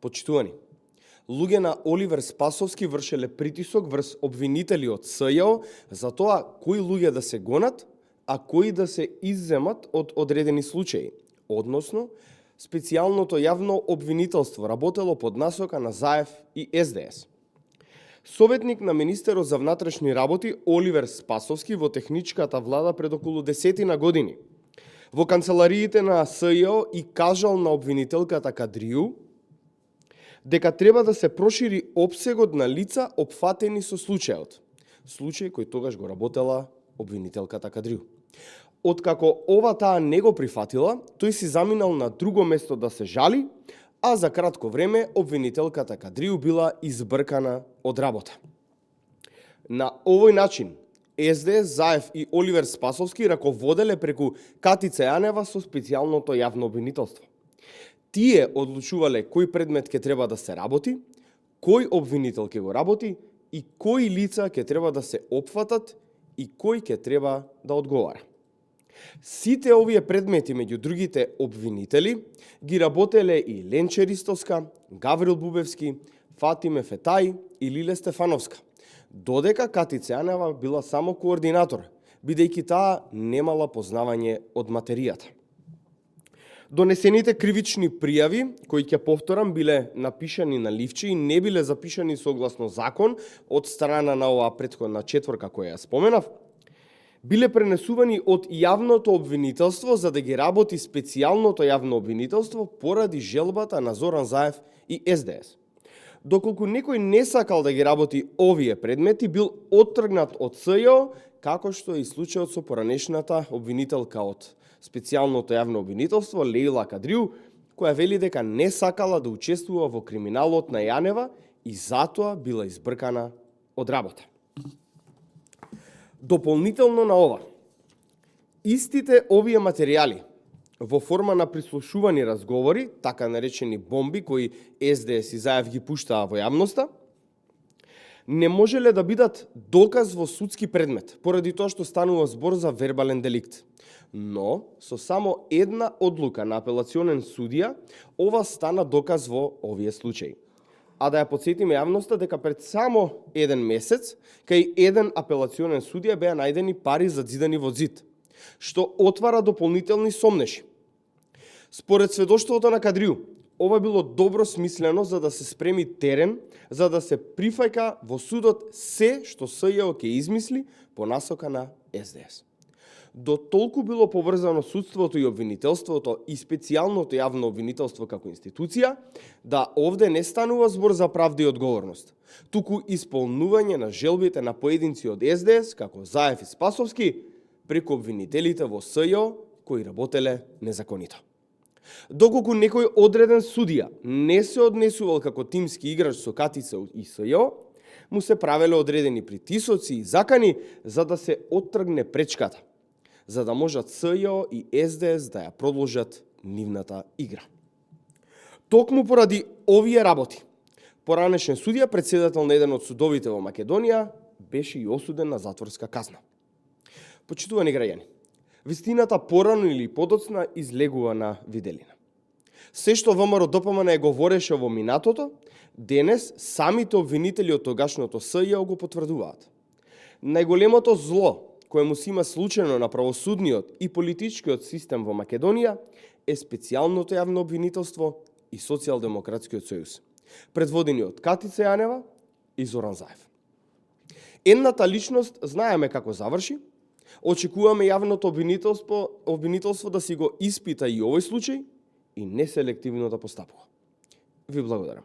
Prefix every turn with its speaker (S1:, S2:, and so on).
S1: Почитувани, луѓе на Оливер Спасовски вршеле притисок врз обвинители од СЈО за тоа кои луѓе да се гонат, а кои да се изземат од одредени случаи, односно специјалното јавно обвинителство работело под насока на ЗАЕФ и СДС. Советник на министерот за внатрешни работи Оливер Спасовски во техничката влада пред околу 10 години во канцелариите на СЈО и кажал на обвинителката Кадрију дека треба да се прошири опсегот на лица опфатени со случајот, случај кој тогаш го работела обвинителката Кадрију. Откако ова таа не го прифатила, тој си заминал на друго место да се жали, а за кратко време обвинителката Кадрију била избркана од работа. На овој начин СДС, ЗАЕФ и Оливер Спасовски раководеле преку Катица Јанева со специјалното јавно обвинителство. Тие одлучувале кој предмет ќе треба да се работи, кој обвинител ќе го работи и кои лица ќе треба да се опфатат и кој ќе треба да одговара. Сите овие предмети меѓу другите обвинители ги работеле и Ленче Ристовска, Гаврил Бубевски, Фатиме Фетај и Лиле Стефановска, додека Катица Јанева била само координатор, бидејќи таа немала познавање од материјата. Донесените кривични пријави, кои ќе повторам биле напишани на ливче и не биле запишани согласно закон од страна на оваа претходна четворка која ја споменав, биле пренесувани од јавното обвинителство за да ги работи специјалното јавно обвинителство поради желбата на Зоран Заев и СДС. Доколку некој не сакал да ги работи овие предмети, бил оттргнат од СЈО, како што е и случајот со поранешната обвинителка од специјалното јавно обвинителство Леила Кадрију, која вели дека не сакала да учествува во криминалот на Јанева и затоа била избркана од работа. Дополнително на ова, истите овие материјали во форма на прислушувани разговори, така наречени бомби кои СДС и ЗАЕФ ги пуштаа во јавноста, не можеле да бидат доказ во судски предмет, поради тоа што станува збор за вербален деликт. Но, со само една одлука на апелационен судија, ова стана доказ во овие случаи. А да ја подсетиме јавноста дека пред само еден месец, кај еден апелационен судија беа најдени пари задзидани во зид, што отвара дополнителни сомнеши. Според сведоштвото на Кадрију, ова било добро смислено за да се спреми терен, за да се прифаќа во судот се што СЈО ќе измисли по насока на СДС. До толку било поврзано судството и обвинителството и специјалното јавно обвинителство како институција, да овде не станува збор за правда и одговорност, туку исполнување на желбите на поединци од СДС, како Заев и Спасовски, преку обвинителите во СЈО кои работеле незаконито. Доколку некој одреден судија не се однесувал како тимски играч со Катица и СЈО, му се правеле одредени притисоци и закани за да се оттргне пречката, за да можат СЈО и СДС да ја продолжат нивната игра. Токму поради овие работи, поранешен судија, председател на еден од судовите во Македонија, беше и осуден на затворска казна. Почитувани граѓани, вистината порано или подоцна излегува на виделина. Се што ВМРО ДПМН говореше во минатото, денес самите обвинители од тогашното СЈО го потврдуваат. Најголемото зло кое му се има случајно на правосудниот и политичкиот систем во Македонија е специјалното јавно обвинителство и Социјалдемократскиот сојуз, предводени од Катица Јанева и Зоран Заев. Едната личност знаеме како заврши, очекуваме јавното обвинителство да си го испита и овој случај и неселективно да постапува. Ви благодарам.